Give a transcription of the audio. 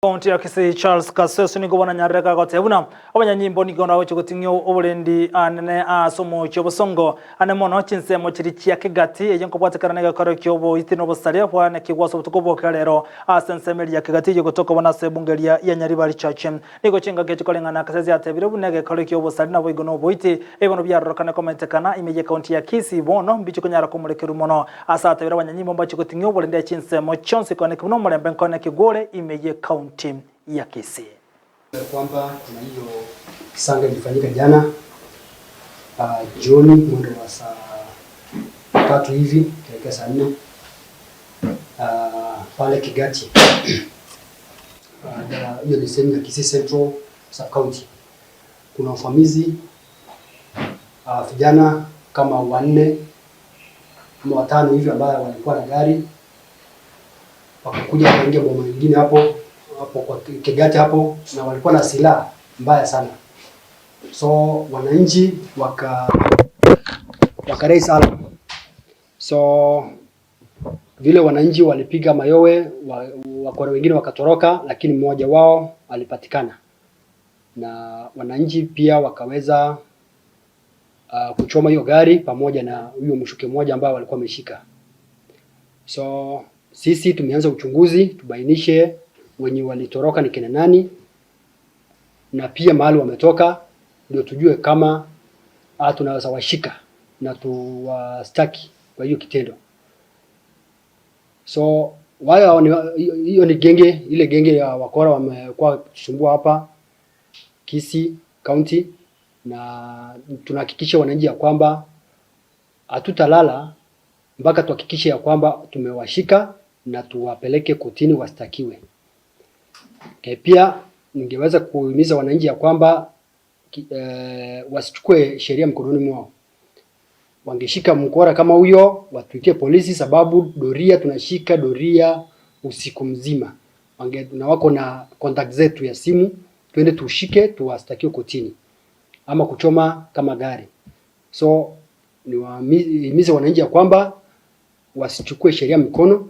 County ya Kisii Charles Kaseso nigo bono anyarire kagoteba buna abanyanyimbo nigo bagochia goting'ia oborendi anene ase omochie obosongo ane mono chinsemo chiria chia Kegati eyio nkobwatekana negekoro kioboiti na obosaria bwanekigwa ase obotuko bwa rero ase ensemo eria ya Kegati eyio gotoka bono ase ebunge eria ya Nyaribari Church. Nigo chingaki echi koreng'ana Kasese atebire buna egekoro kiobosaria naboigo na oboiti ebi bono biarorokane komentekana ime ye county ya Kisii bono mbichi konyara komorekerwa mono. Ase atebire abanyanyimbo mbache goting'ia oborende chinsemo chionsi koeneki buna omorembe nkoeneki gore ime ye county ya Kisii. Kwamba kuna hiyo kisanga ilifanyika jana jioni mwendo wa saa 3 hivi kuelekea saa 4 pale Kegati, hiyo ni sehemu ya Kisii Central Sub County. Kuna uvamizi, vijana kama wanne ama watano hivi ambao walikuwa na gari wakakuja wakaingia boma nyingine hapo hapo kwa Kegati hapo, na walikuwa na silaha mbaya sana, so wananchi waka raise alarm. So vile wananchi walipiga mayowe, wakora wengine wakatoroka, lakini mmoja wao alipatikana na wananchi pia wakaweza kuchoma hiyo gari pamoja na huyo mshuke mmoja ambao walikuwa wameshika. So sisi tumeanza uchunguzi tubainishe wenye walitoroka ni kina nani na pia mahali wametoka, ndio tujue kama tunaweza washika na tuwastaki kwa hiyo kitendo. So wao hiyo ni genge, ile genge ya wakora wamekuwa kusumbua hapa Kisii County, na tunahakikisha wananchi ya kwamba hatutalala mpaka tuhakikishe ya kwamba tumewashika na tuwapeleke kotini wastakiwe. Okay, pia ningeweza kuhimiza wananchi ya kwamba wasichukue sheria mkononi mwao. Wangeshika mkora kama huyo watuitie polisi, sababu doria tunashika doria usiku mzima. Wange, na wako na contact zetu ya simu, twende tushike tuwastakiwe kotini ama kuchoma kama gari. So niwahimize wananchi ya kwamba wasichukue sheria mikono.